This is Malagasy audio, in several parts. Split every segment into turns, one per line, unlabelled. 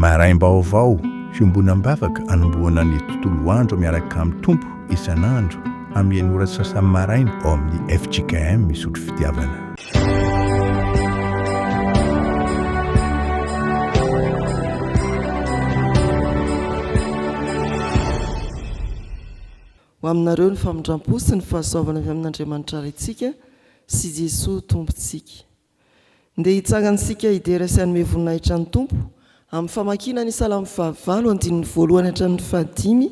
Maraim-baovao, fiombonam-bavaka anombohana ny tontolo andro miaraka amin'ny Tompo isan'andro amin'ny enina ora sy sasany maraina ao amin'ny fjkm Isotry Fitiavana.
Ho aminareo ny famindram-po sy ny fahasoavana avy amin'Andriamanitra Raintsika sy Jesoa Tompontsika. Ndeha hitsangana isika hidera sy hanome voninahitra ny Tompo amin'ny famakiana ny Salamo fahavalo andininy voalohany hatramin'ny fahadimy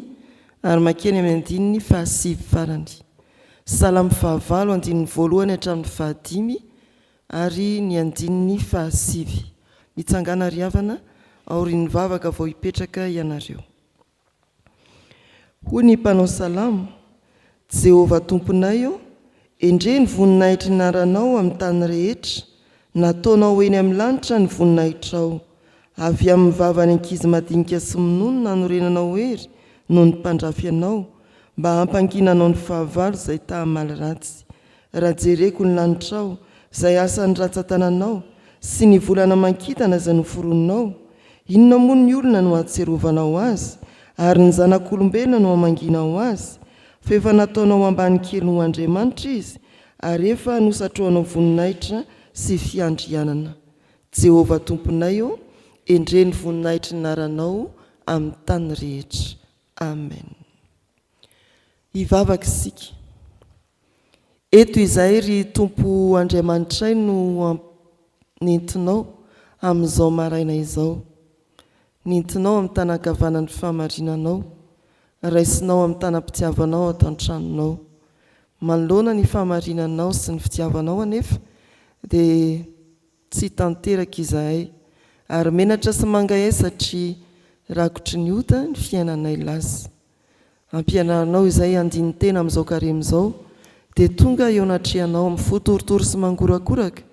ary mankeny amin'ny andininy fahasivy farany. Salamo fahavalo andininy voalohany hatramin'ny fahadimy ary ny andininy fahasivy. Mitsangàna ry havana, aorian'ny vavaka vao hipetraka ianareo. Hoy ny mpanao salamo, Jehovah Tomponay ô, endrey ny voninahitry ny anaranao amin'ny tany rehetra, nataonao ho eny amin'ny lanitra ny voninahitrao. Avy amin'ny vavan'ny ankizy madinika sy minono nanorenanao hery noho ny mpandrafy anao, mba hampanginanao ny fahavalo izay ta-hamaly ratsy. Raha jereko ny lanitrao, izay asan'ny rantsan-tananao, sy ny volana aman-kintana izay noforoninao, inona moa ny olona no ahatserovanao azy, ary ny zanak'olombelona no hamangianao azy? Fa efa nataonao ambany kely ho Andriamanitra izy, ary efa nosatrohanao voninahitra sy fiandrianana. Jehovah Tomponay ô, endrey ny voninahitry ny anaranao amin'ny tany rehetra. Amen. Hivavaka isika. Eto izahay ry Tompo Andriamanitray no nentinao amin'izao maraina izao. Nentinao amin'ny tanan-kavanan'ny fahamarinanao, raisinao amin'ny tanam-pitiavanao ato an-tranonao. Manoloana ny fahamarinanao sy ny fitiavanao anefa dia tsy tanteraka izahay ary menatra sy mangahay satria rakotry ny ota ny fiainanay lasa. Ampianarinao izay handini-tena amin'izao karemy izao, dia tonga eo anatrehanao amin'ny fo torotoro sy mangorakoraka,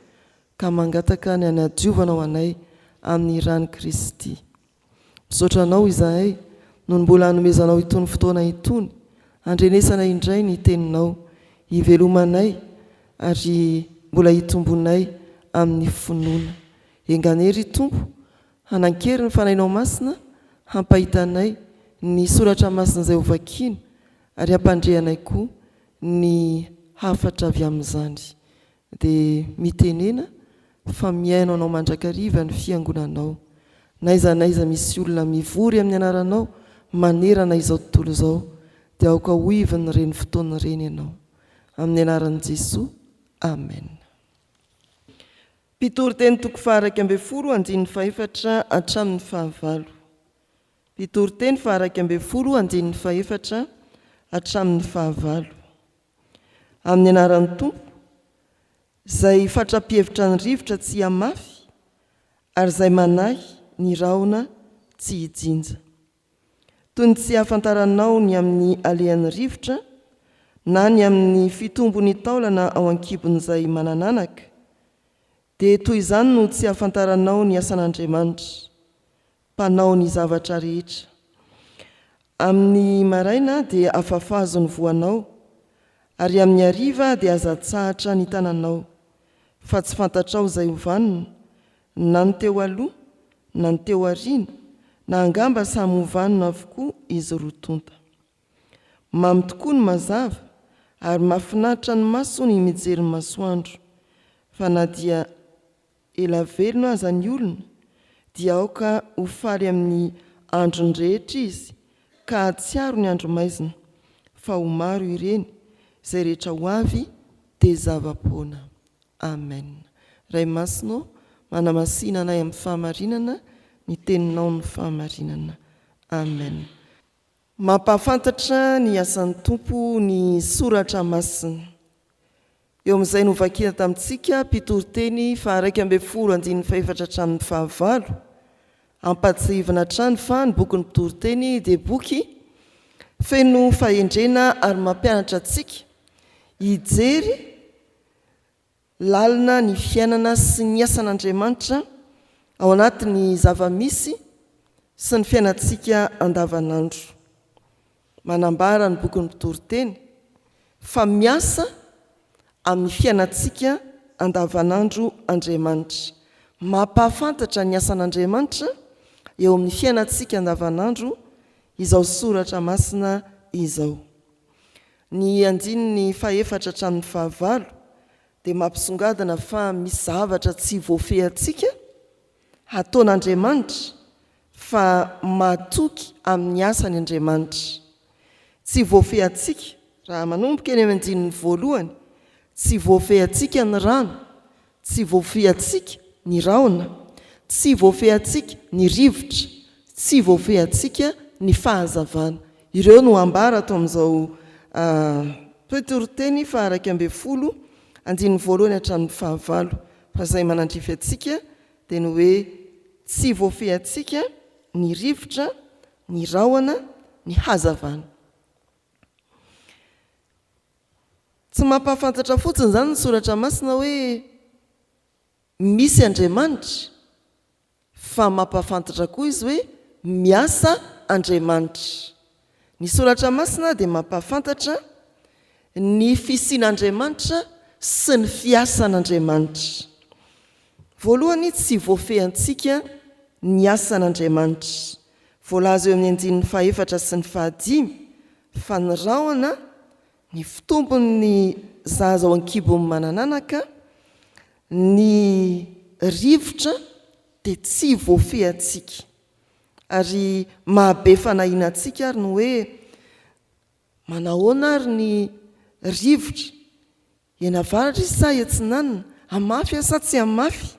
ka mangataka ny hanadiovanao anay amin'ny ran'i Kristy. Misaotra Anao izahay noho ny mbola hanomezanao itony fotoana itony handrenesana indray ny Teninao, hivelomanay ary mbola hitombonay amin'ny finoana. Enga anie ry Tompo Hanan-kery ny Fanahinao Masina hampahita anay ny soratra masina izay hovakiana ary hampandre anay koa ny hafatra avy amin'izany. Dia mitenena fa mihaino anao mandrakariva ny Fiangonanao. N'aiza n'aiza misy olona mivory amin'ny anaranao manerana izao tontolo izao dia aoka ho ivon'ireny fotoana ireny ianao. Amin'ny anaran'i Jesoa. Amen. Mpitoriteny toko faha-11 andininy fahefatra hatramin'ny fahavalo. Mpitoriteny faha-11 andininy fahefatra hatramin'ny fahavalo. Amin'ny anaran'ny Tompo, izay fatra-pihevitra ny rivotra tsy hihamafy, ary izay manahy ny rahona tsy hijinja. Toy ny tsy ahafantaranao ny amin'ny alehan'ny rivotra, na ny amin'ny fitombon'ny taolana ao an-kibon'izay manan'anaka, dia toy izany no tsy ahafantaranao ny asan'Andriamanitra, Mpanao ny zavatra rehetra. Amin'ny maraina dia afafazo ny voanao, ary amin'ny hariva dia aza atsahatra ny tananao, fa tsy fantatrao izay ho vanona, na ny teo aloha na ny teo aoriana, na angamba samy ho vanona avokoa izy roa tonta. Mamy tokoa ny mazava ary mahafinaritra ny maso ny mijery ny masoandro, fa na dia ela velona aza ny olona dia aoka ho faly amin'ny androny rehetra izy ka hahatsiaro ny andro maizina, fa ho maro ireny, izay rehetra ho avy dia zava-poana. Amen. Ray Masina ô, manamasina anay amin'ny fahamarinana, ny Teninao no fahamarinana. Amen. Mampahafantatra ny asan'ny Tompo ny Soratra Masina. Eo amin'izay novakiana tamintsika, Mpitoriteny faha-11 andininy fahefatra hatramin'ny fahavalo, ampahatsiahivina hatrany fa ny bokin'ny Mpitoriteny dia boky feno fahendrena ary mampianatra antsika hijery lalina ny fiainana sy ny asan'Andriamanitra ao anatin'ny zava-misy sy ny fiainantsika andavanandro. Manambara ny bokin'ny Mpitoriteny fa miasa amin'ny fiainantsika andavanandro Andriamanitra. Mampahafantatra ny asan'Andriamanitra. eo amin'ny fiainantsika andavanandro izao soratra masina izao. Ny andininy fahefatra hatramin'ny fahavalo dia mampisongadina fa misy zavatra tsy voafehintsika hataon'Andriamanitra fa matoky amin'ny asany Andriamanitra. Tsy voafehintsika, raha manomboka eny amin'ny andininy voalohany, tsy voafehintsika ny rano, tsy voafehintsika ny rahona, tsy voafehintsika ny rivotra, tsy voafehintsika ny fahazavana. Ireo no ambara ato amin'izao toetoriteny faha-11, andininy voalohany hatramin'ny fahavalo. Fa izay manandrify antsika dia ny hoe tsy voafehintsika ny rivotra, ny rahona, ny hazavana. Tsy mampahafantatra fotsiny izany ny Soratra Masina hoe misy Andriamanitra, fa mampahafantatra koa izy hoe miasa Andriamanitra. Ny Soratra Masina dia mampahafantatra ny fisian'Andriamanitra sy ny fiasan'Andriamanitra. Voalohany, tsy voafehintsika ny asan'Andriamanitra. Voalaza eo amin'ny andininy fahefatra sy ny fahadimy fa ny rahona, ny fitombon'ny zaza ao an-kibon'ny manan'anaka, ny rivotra dia tsy voafehintsika. Ary mahabe fanahiana antsika ary ny hoe manahoana ary ny rivotra, eny avaratra izy sa etsinanana, hamafy sa tsy hamafy?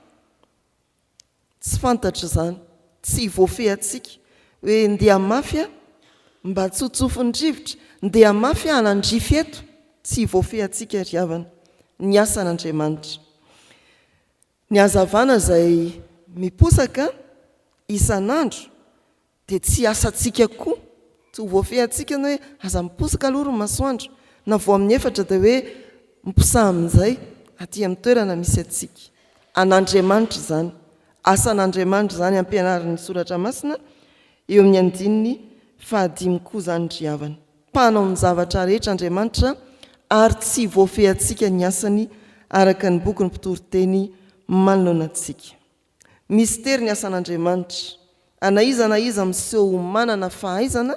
Tsy fantatra izany, tsy voafehintsika hoe ndeha hamafy aho mba tsy ho tsofin'ny rivotra, ndeha hamafy aho hanandrify eto, tsy voafehintsika ry havana ny asan'Andriamanitra. Ny hazavana izay miposaka isan'andro dia tsy asantsika koa, tsy ho voafehintsika ny hoe aza miposaka aloha ry masoandro, na vao amin'ny efatra dia hoe miposaha amin'izay aty amin'ny toerana misy antsika. An'Andriamanitra izany, asan'Andriamanitra izany ampianarin'ny Soratra Masina eo amin'ny andininy fahadimy koa izany ry havana. Mpanao ny zavatra rehetra Andriamanitra ary tsy voafehintsika ny asany araka ny bokin'ny Mpitoriteny manoloana antsika. Mistery ny asan'Andriamanitra. A Na iza na iza miseho ho manana fahaizana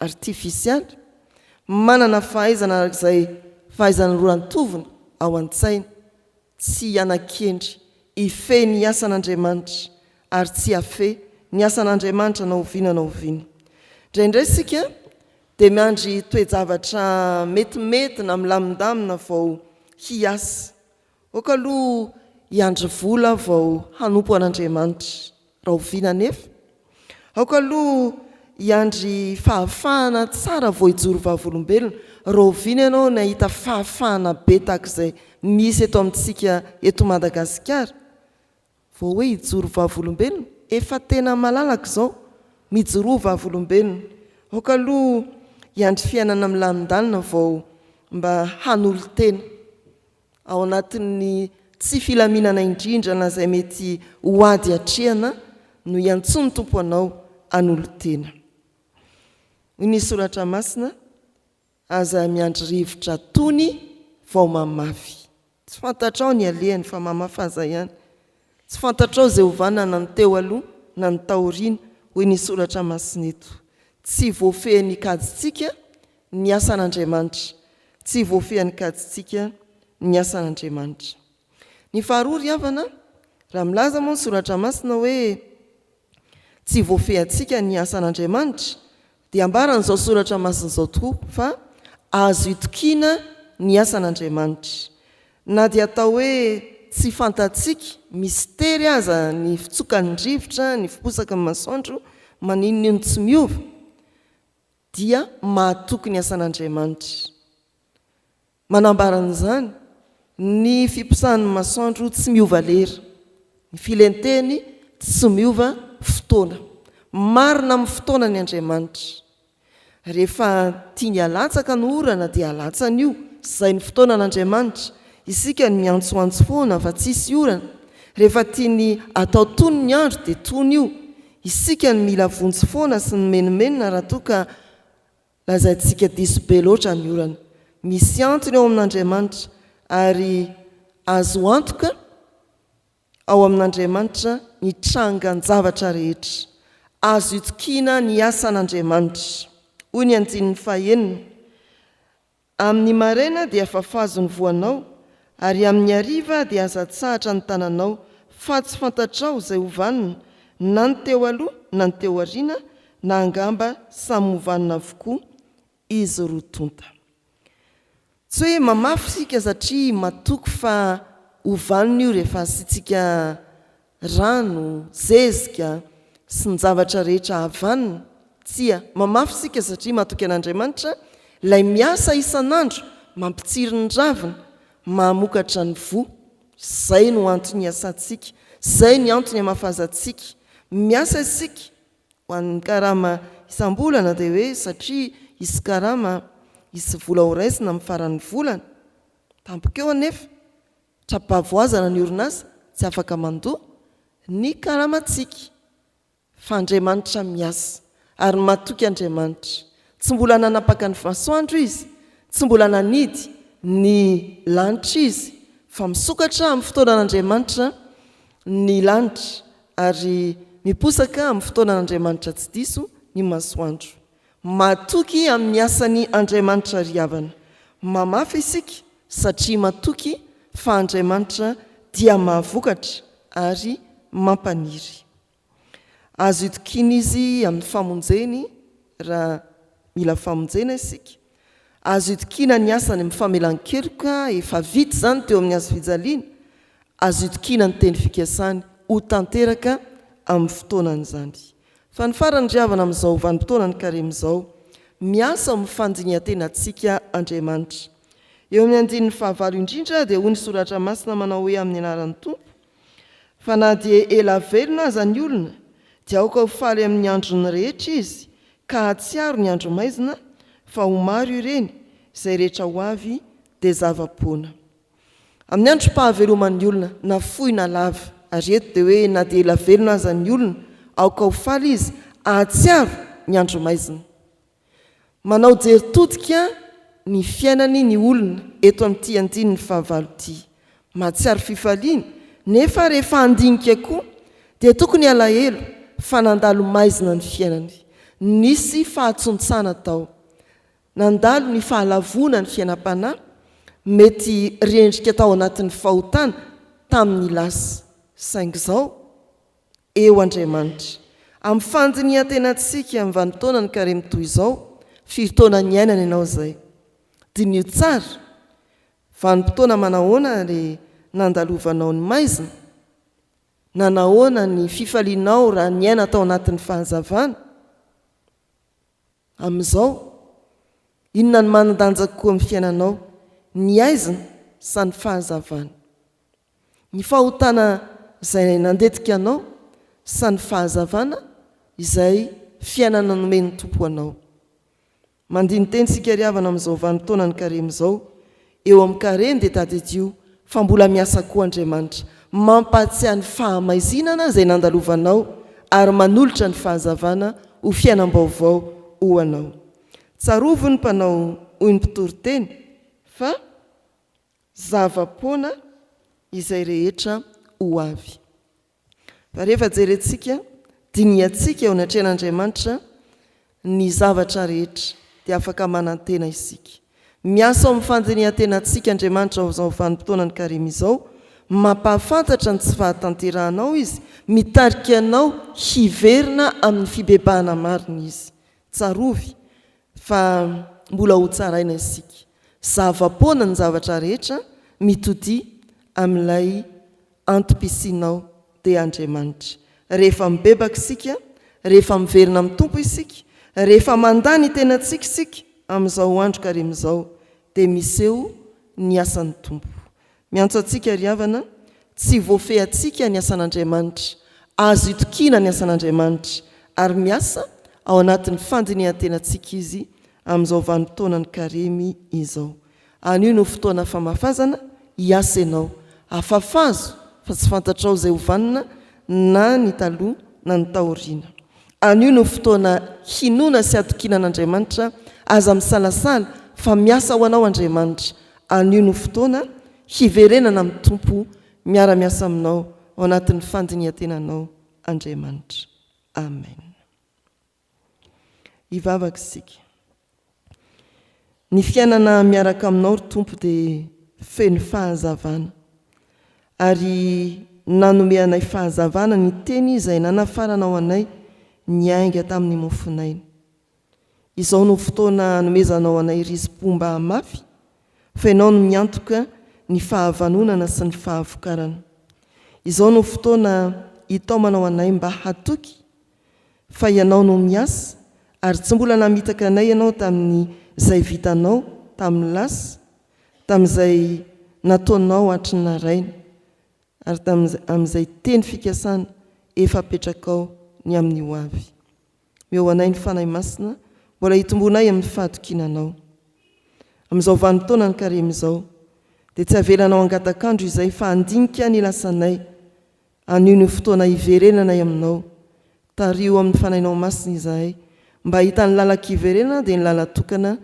artifisialy, manana fahaizana araka izay fahaizany rorantovina ao an-tsaina, tsy hiana-kendry hifehy ny asan'Andriamanitra ary tsy hahafehy ny asan'Andriamanitra na oviana na oviana. Indraindray isika dia miandry toe-javatra metimety na milamindamina vao hiasa. Aoka aloha hiandry vola vao hanompo an'Andriamanitra. Rahoviana anefa? Aoka aloha hiandry fahafahana tsara vao hijoro vavolombelona. Rahoviana ianao nahita fahafahana be tahaka izay misy eto amintsika eto Madagasikara? Vao hoe hijoro vavolombelona? Efa tena malalaka izao. Mijoroa vavolombelona. Aoka aloha hiandry fiainana milamindalina vao mba hanolo-tena. Ao anatin'ny tsy filaminana indrindra na izay mety ho ady atrehana no iantsoan'ny Tompo anao hanolo-tena. Hoy ny Soratra Masina, Aza miandry rivotra tony vao mamafy. Tsy fantatrao ny alehany fa mamafaza ihany. Tsy fantatrao izay hovana na ny teo aloha na ny taoriana, hoy ny Soratra Masina eto. Tsy voafehin'ny kajintsika ny asan'Andriamanitra. Tsy voafehin'ny kajintsika ny asan'Andriamanitra. Ny faharoa ry havana, raha milaza moa ny Soratra Masina hoe tsy voafehintsika ny asan'Andriamanitra, dia ambaran'izao Soratra Masina izao tokoa fa azo itokiana ny asan'Andriamanitra. Na dia atao hoe tsy fantatsika, mistery aza ny fitsokan'ny rivotra, ny fiposaky ny masoandro, maninona io no tsy miova, dia mahatoky ny asan'Andriamanitra. Manambara an'izany ny fiposahan'ny masoandro tsy miova lera, ny filentehany tsy miova fotoana. Marina amin'ny fotoanany Andriamanitra. Rehefa tiany halatsaka ny orana dia alatsany io, izay ny fotoanan'Andriamanitra. Isika no miantsoantso foana fa tsisy orana. Rehefa tiany atao tony ny andro dia tony io. Isika no mila vonjy foana sy mimenomenona raha toa ka lazaintsika diso be loatra ny orana. Misy antony ao amin'Andriamanitra ary azo antoka ao amin'Andriamanitra ny trangan-javatra rehetra. Azo itokiana ny asan'Andriamanitra. Hoy ny andininy fahenina, Amin'ny maraina dia fafazo ny voanao, ary amin'ny hariva dia aza atsahatra ny tananao, fa tsy fantatrao izay ho vanona, na ny teo aloha na ny teo aoriana, na angamba samy ho vanona avokoa izy roa tonta. Tsy hoe mamafy isika satria matoky fa ho vanona io rehefa asiantsika rano, zezika, sy ny zavatra rehetra havanona. Tsia, mamafy isika satria matoky an'Andriamanitra, ilay miasa isan'andro mampitsiry ny ravina, mahamokatra ny voa. Izay no antony iasantsika, izay ny antony hamafazantsika. Miasa isika ho an'ny karama isam-bolana dia hoe satria hisy karama, hisy vola horaisina amin'ny faran'ny volana. Tampoka eo anefa, tra-pahavoazana ny orinasa, tsy afaka mandoa ny karamantsika. Fa Andriamanitra miasa, ary matoky Andriamanitra. Tsy mbola nanapaka ny masoandro Izy, tsy mbola nanidy ny lanitra Izy, fa misokatra amin'ny fotoanan'Andriamanitra ny lanitra, ary miposaka amin'ny fotoanan'Andriamanitra tsy diso ny masoandro. Matoky amin'ny asany Andriamanitra ry havana. Mamafy isika satria matoky fa Andriamanitra dia mahavokatra ary mampaniry. Azo itokiana Izy amin'ny famonjeny raha mila famonjena isika. Azo itokiana ny asany amin'ny famelan-keloka, efa vita izany teo amin'ny hazo fijaliana. Azo itokiana ny teny fikasany ho tanteraka amin'ny fotoanany izany. Fa ny farany ry havana amin'izao vanim-potoanan'ny karemy izao, miasa ao amin'ny fandinihan-tenantsika Andriamanitra. Eo amin'ny andininy fahavalo indrindra dia hoy ny Soratra Masina manao hoe amin'ny anaran'ny Tompo, Fa na dia ela velona aza ny olona, dia aoka ho faly amin'ny androny rehetra izy, ka hahatsiaro ny andro maizina, fa ho maro ireny, izay rehetra ho avy dia zava-poana. Amin'ny androm-pahaveloman'ny olona, na fohy na lava, ary eto dia hoe na dia ela velona aza ny olona, aoka ho faly izy, hahatsiaro ny andro maizina. Manao jery todika ny fiainany ny olona eto amin'ity andininy fahavalo ity. Mahatsiaro fifaliana, nefa rehefa handinika koa dia tokony halahelo fa nandalo maizina ny fiainany. Nisy fahatsontsana tao. Nandalo ny fahalavoana ny fiainam-panahy, mety rendrika tao anatin'ny fahotana tamin'ny lasa. Saingy izao, eo Andriamanitra. Amin'ny fandinihan-tenantsika amin'ny vanim-potoanan'ny karemy toy izao, firy taona niainana ianao izay? Diniho tsara, vanim-potoana manahoana re nandalovanao ny maizina? Nanahoana ny fifalianao raha niaina tao anatin'ny fahazavana? Amin'izao, inona no manan-danja kokoa amin'ny fiainanao, ny haizina sa ny fahazavana? Ny fahotana izay nandetika anao sa ny fahazavana izay fiainana nomen'ny Tompo anao? Mandini-teny isika ry havana amin'izao vanim-potoanan'ny karemy izao. Eo amin'ny karemy dia tadidio fa mbola miasa koa Andriamanitra, mampahatsiahy ny fahamaizinana izay nandalovanao ary manolotra ny fahazavana ho fiainam-baovao ho anao. Tsarovy ny mpanao hoy ny mpitory teny fa zava-poana izay rehetra ho avy. Fa rehefa jerentsika, dinihantsika eo anatrehan'Andriamanitra ny zavatra rehetra, dia afaka manantena isika. Miasa ao amin'ny fandinihan-tenantsika Andriamanitra ao amin'izao vanim-potoanan'ny Karemy izao, mampahafantatra ny tsy fahatanterahanao Izy, mitarika anao hiverina amin'ny fibebahana marina Izy. Tsarovy fa mbola hotsaraina isika. Zava-poana ny zavatra rehetra, mitodia amin'ilay antom-pisianao dia Andriamanitra. Rehefa mibebaka isika, rehefa miverina amin'ny Tompo isika, rehefa mandà ny tenantsika isika amin'izao andro karemy izao, dia miseho ny asan'ny Tompo. Miantso antsika ry havana, tsy voafehy antsika ny asan'Andriamanitra, azo itokiana ny asan'Andriamanitra, ary miasa ao anatin'ny fandinihan-tenantsika Izy amin'izao vanim-potoanan'ny karemy izao. Anio no fotoana famafazana, hiasa ianao. Afafazo fa tsy fantatrao izay ho vanona na ny taloha na ny taoriana. Anio no fotoana hinoana sy hatokiana an'Andriamanitra, aza misalasala fa miasa ho anao Andriamanitra. Anio no fotoana hiverenana amin'ny Tompo miara-miasa aminao ao anatin'ny fandinihan-tenanao Andriamanitra. Amen. Hivavaka isika. Ny fiainana miaraka aminao ry Tompo dia feno fahazavana. Ary nanome anay fahazavana ny teny izay nanafaranao anay niainga tamin'ny mofonaina. Izao no fotoana anomezanao anay risi-po mba hamafy fa ianao no miantoka ny fahavanonana sy ny fahavokarana. Izao no fotoana itaomanao anay mba hatoky fa ianao no miasa ary tsy mbola namitaka anay ianao tamin'ny izay vitanao tamin'ny lasa, tamin'izay nataonao hatry ny naraina ary tamin'izay amin'izay teny fikasana efa apetrakao ny amin'ny ho avy. Omeo anay ny Fanahy Masina mbola hitomboanay amin'ny fahatokiana Anao. Amin'izao vanim-potoanan'ny Karemy izao, dia tsy avelanao hangatak'andro izay fa handinika ny lasanay. Anio no fotoana hiverenanay Aminao. Tariho amin'ny Fanahinao Masina izahay mba hahita ny lalan-kiverenana dia ny lalan-tokana,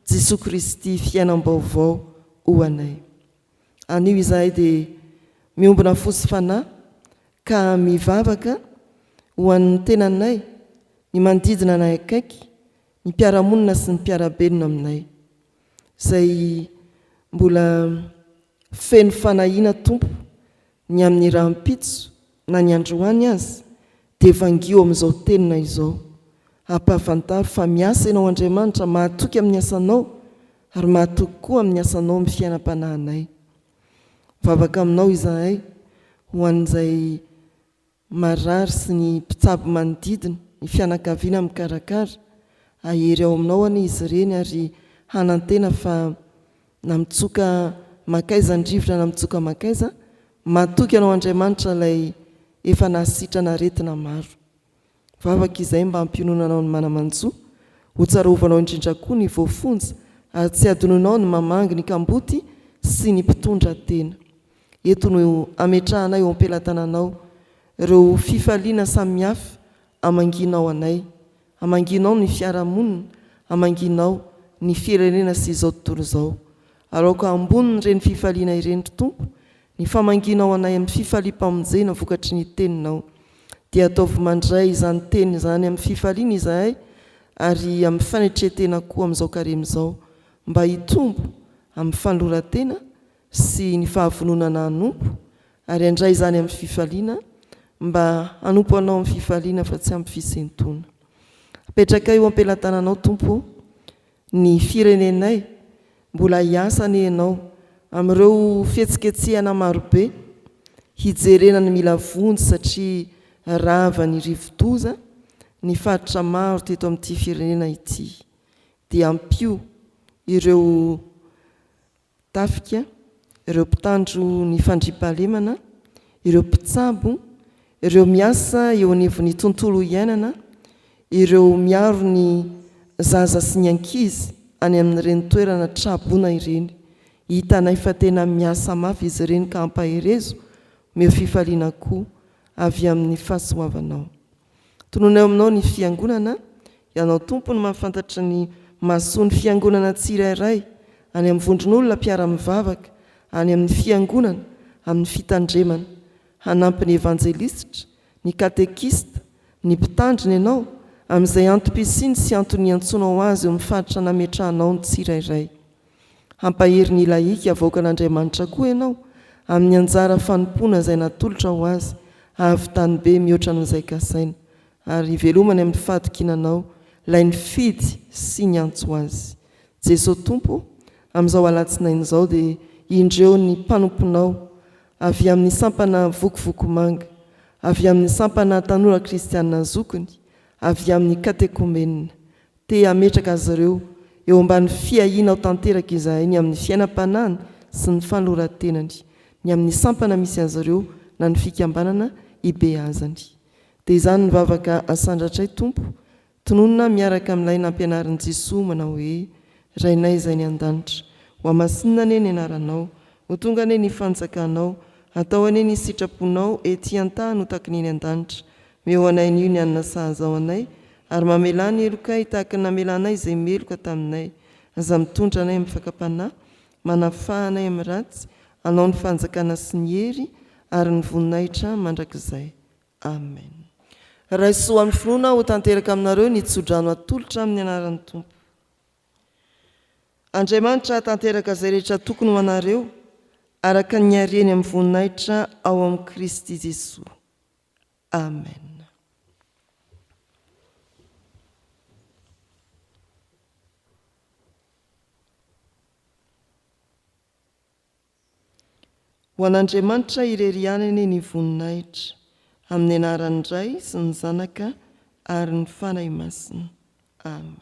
Jesoa Kristy fiainam-baovao ho anay. Anio izahay dia miombona fo sy fanahy ka mivavaka ho an'ny tenanay, ny manodidina anay akaiky, ny mpiara-monina sy ny mpiara-belona aminay. Izay mbola feno fanahiana Tompo ny amin'ny rahampitso na ny androany aza dia vangio amin'izao tenina izao. Ampahafantaro fa miasa Ianao Andriamanitra, mahatoky amin'ny asanao ary mahatoky koa amin'ny asanao amin'ny fiainam-panahinay. Mivavaka aminao izahay ho an'izay marary sy ny mpitsabo manodidina, ny fianakaviana mikarakara. Hahery ao aminao anie izy ireny ary hanantena fa na mitsoka mankaiza ny rivotra na mitsoka mankaiza, matoky anao Andriamanitra ilay efa nahasitrana aretina maro. Vavaka izay mba hampiononanao ny mana-manjo, ho tsarovanao indrindra koa ny voafonja ary tsy hadinonao ny mamangy ny kamboty sy ny mpitondra tena. Eto no ametrahanay eo am-pelatananao ireo fifaliana samihafa amangianao anay, amangianao ny fiarahamonina, amangianao ny firenena sy izao tontolo izao. Ary aoka ambonin'ireny fifaliana ireny, ry Tompo, ny famangianao anay amin'ny fifaliam-pamonjena vokatry ny Teninao. Dia ataovy mandray izany Teny izany amin'ny fifaliana izahay ary amin'ny fanetren-tena koa amin'izao Karemy izao, mba hitombo amin'ny fanoloran-tena sy ny fahavononana hanompo, ary handray izany amin'ny fifaliana, mba hanompo Anao amin'ny fifaliana fa tsy amin'ny fisentoana. Apetrakay eo am-pelatananao, Tompo ô, ny firenenay, mbola hiasa anie Ianao amin'ireo fihetsiketsehana marobe, hijerena ny mila vonjy satria rava ny rivodoza ny faritra maro teto amin'ity firenena ity. Dia ampio ireo tafika, ireo mpitandro ny fandriampahalemana, ireo mpitsabo, ireo miasa eo anivon'ny tontolo iainana, ireo miaro ny zaza sy ny ankizy any amin'ireny toerana traboina ireny. Hitanay fa tena miasa mafy izy ireny ka ampaherezo, omeo fifaliana koa avy amin'ny fahasoavanao. Tononay ao aminao ny Fiangonana, Ianao Tompo no mahafantatra ny mahasoa ny Fiangonana tsirairay, any amin'ny vondron'olona mpiara-mivavaka, any amin'ny Fiangonana, amin'ny fitandremana. Hanampy ny evanjelisitra, ny katekista, ny mpitandrina Ianao, amin'izay antom-pisiany sy antony iantsoanao azy eo amin'ny faritra nametrahanao ny tsirairay. Hampahery ny lahika avoakan'Andriamanitra koa ianao amin'ny anjara fanompoana izay natolotra ho azy hahavitany be mihoatra noho izay kasaina, ary hivelomany amin'ny fahatokiana anao ilay nifidy sy niantso azy. Jeso Tompo ô, amin'izao alatsinainy izao dia indreo ny mpanomponao avy amin'ny sampana Vokovokomanga, avy amin'ny sampana Tanora Kristiana Zokiny, avy amin'ny Katekomenina, Te hametraka azy ireo eo ambany fiahianao tanteraka izahay ny amin'ny fiainam-panahiny sy ny fanoloran-tenany, ny amin'ny sampana misy azy ireo na ny fikambanana ibeazany. Dia izany ny vavaka asandratray Tompo, tononina miaraka amin'ilay nampianarin'i Jesoa manao hoe, Rainay izay any an-danitra, hohamasinina anie ny anaranao, ho tonga anie ny fanjakanao, hatao anie ny sitraponao ety an-tany ho taky ny eny an-danitra. Meo anay anio ny hanina sahaza ho anay, ary mamelà ny helokay tahaka ny namelanay izay meloka taminay. Aza mitondra anay amin'ny fakam-panahy, manafaha anay amin'ny ratsy, Anao ny fanjakana sy ny hery ary ny voninahitra mandrakizay. Amen. Raiso amin'ny finoana ho tanteraka aminareo ny tsodrano atolotra amin'ny anaran'ny Tompo. Andriamanitra hahatanteraka izay rehetra tokony ho anareo, araka ny hareny amin'ny voninahitra ao amin'i Kristy Jesoa. Amen. Ho an'Andriamanitra irery ihany anie ny voninahitra, amin'ny anaran'ny Ray sy ny Zanaka ary ny Fanahy Masina. Amen.